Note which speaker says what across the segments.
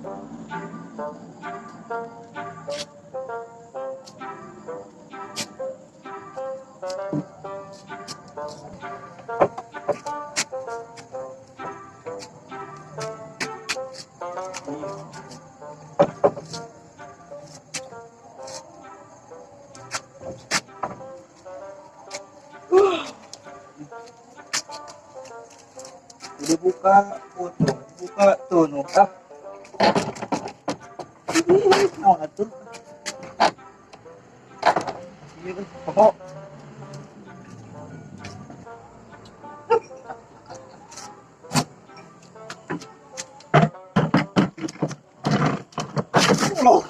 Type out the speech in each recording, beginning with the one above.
Speaker 1: Udah buka foto, buka tuh nuka. Naon atuh? Ieu pokok. Loh.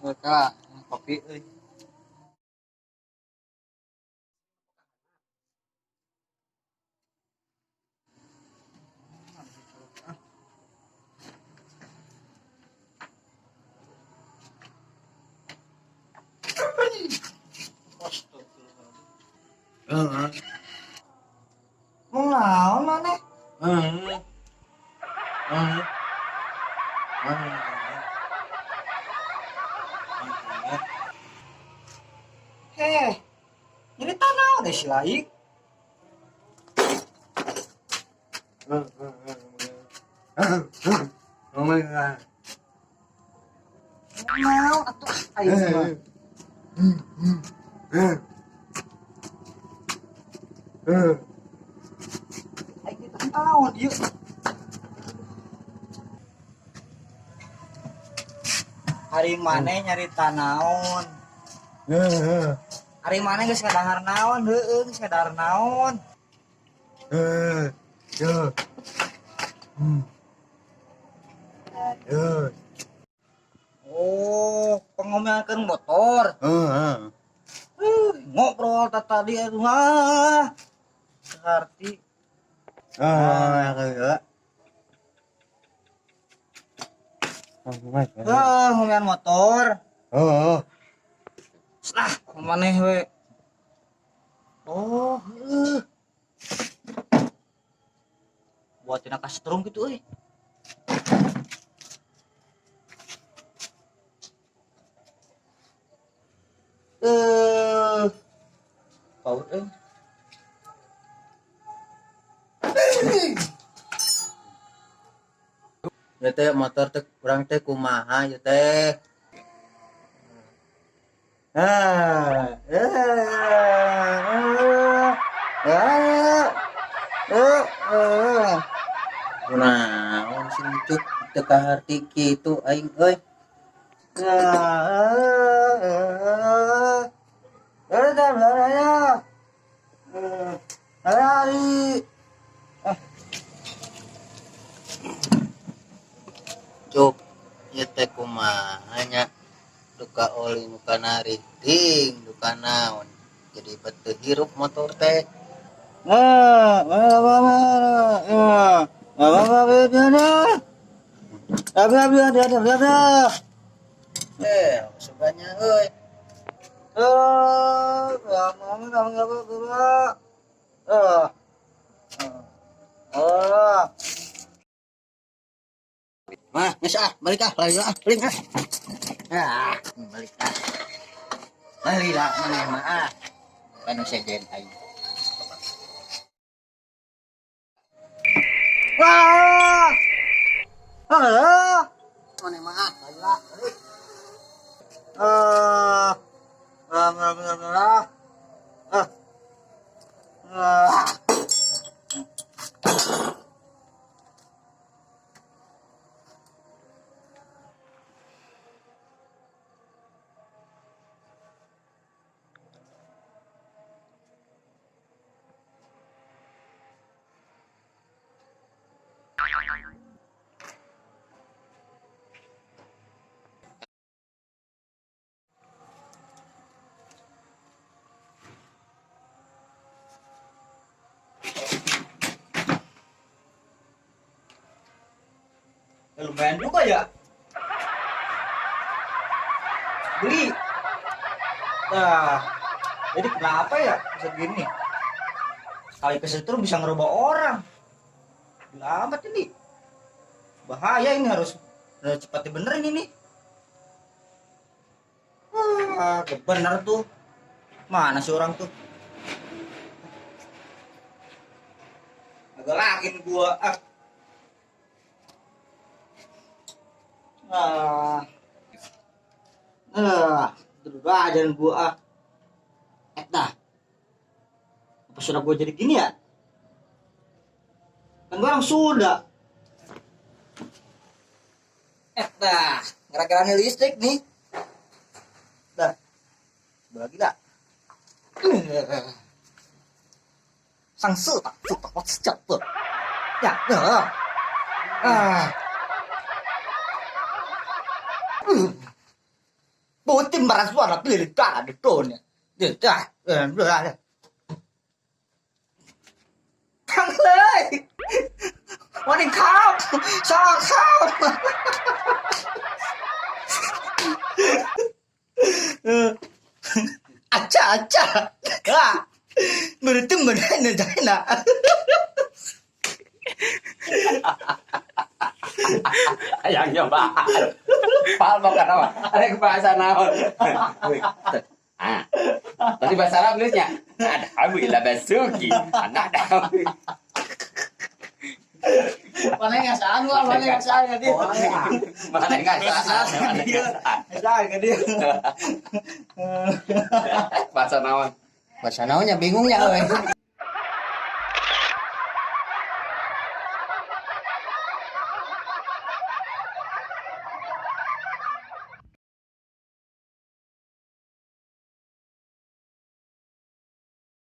Speaker 1: Mereka kopi euy.
Speaker 2: Heeh.
Speaker 1: Naon maneh?
Speaker 2: Heeh. Heeh. Heeh.
Speaker 1: Heh. Nyerita naon deh si Laik? Naon atuh aing mah. Aing kita naon ieu? Hari maneh nyarita naon? Hari maneh geus ngadahar naon? Heueuh geus ngadahar naon? Oh, pengomelkeun motor. Ngobrol tadi aduh ah. Ngerti. Ngomean motor. Ah, maneh we. Oh, heuh. Buat tina kastrum gitu euy. Paut euy.
Speaker 2: Ya teh motor teh kurang teh kumaha ya teh. Kunaon sih cut teu kaharti kitu aing euy. Cuk, ieu teh kumaha nya? Duka oli nu kana riting, duka naon. Jadi beteu hirup motor teh. Sebanyak euy. Mah, geus ah, balik ah, balik ah, balik ah. Ah, balik ah. Balik lah maneh mah ah. Kanu sejen aing.
Speaker 1: Wah! Ah!
Speaker 2: Maneh mah ah, balik lah, balik.
Speaker 1: Ah! Ah, ah, ah, ah. Ah. Ya, lumayan juga ya. Beli. Nah, jadi kenapa ya bisa gini? Kali kesetrum bisa ngerubah orang. Gila amat ini. Bahaya ini, harus harus cepat dibenerin ini. Wah, bener tuh. Mana sih orang tuh? Agak lagi gua. Ah. Ah. Ah, terus aja gua ah. Eh, dah. Apa sudah gua jadi gini ya? Kan gua orang Sunda. Eh, dah. Gara-gara nih listrik nih. Dah. Coba lagi dah. 上色吧，色吧，我吃脚的。呀，啊，嗯，我顶把他算了，对了，炸的多呢，对对，嗯，对啊，ทั้งเลยวันนี้ครับชอบครับเอออาจ้าอาจ้าอ่ะมือตึ้งเหมือนได้หนึ่งได้นะ
Speaker 3: Hayang nyobaan. Pal mau kata apa? Ada bahasa naon. Ah. Tadi bahasa Arab nulisnya. Adhabu ila basuki. Anak adhabu.
Speaker 2: Mana ngasaan gua, mana ngasaan ya dia.
Speaker 3: Mana ngasaan? Mana ngasaan?
Speaker 1: Ngasaan ke dia.
Speaker 3: Bahasa naon?
Speaker 2: Bahasa naonnya bingungnya euy.